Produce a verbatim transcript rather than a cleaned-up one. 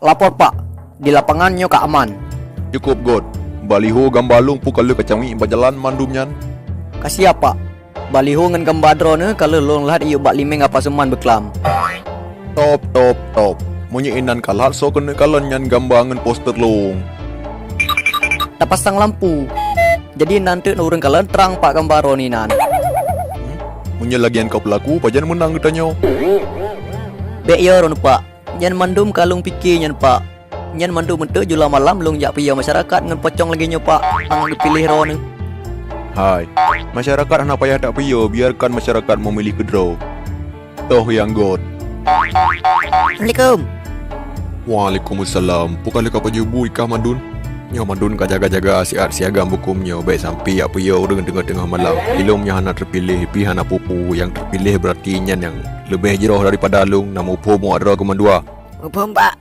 Lapor, Pak. Di lapangan nyoe ka aman. Cukup göt. Baliho gamba lôn peue ka lheueh kacamik bak jalan mandum nyan? Ka siap, Pak. Baliho ngon gamba droeneuh ka lheueh lôn lhat iyup bak limeng Apa Suman beuklam. Top, top, top. Meunyoe inan ka lhat, soe keuneuk kalon nyan gamba ngon poster lôn? Tapasang lampu. Jadi nan teuk ureuëng kalon trang, Pak, gamba droeneuh inan. Meunyoe lagée nyan ka peulaku, pajan meunang geutanyoe? Bék yo droeneuh, Pak. Nyan mandum ka lôn pike nyan, Pak. Nyan mandum eunteuk jula malam lôn jak piyoe masyarakat ngon pocong lagée nyoe, Pak, nyang geupiléh droeneuh. Hai, masyarakat hana payah tapiyoe, biarkan masyarakat memilih keudroe. Toh nyang göt. Assalamualaikum. Waalaikumsalam. Peue ka lheueh ka pajoh bu i kah mandum? Nyoe mandum ka jaga-jaga siat siagam bukon nyoe, bék sampai jak piyoe ureuëng teungoh-teungoh malam. Ilôn nyoe hana teupiléh, pih hana peue-peue, nyang teupiléh beurati nyan nyang leubeh jroh daripada lôn, na muphom awak droe keumeudua. Muphom, Pak.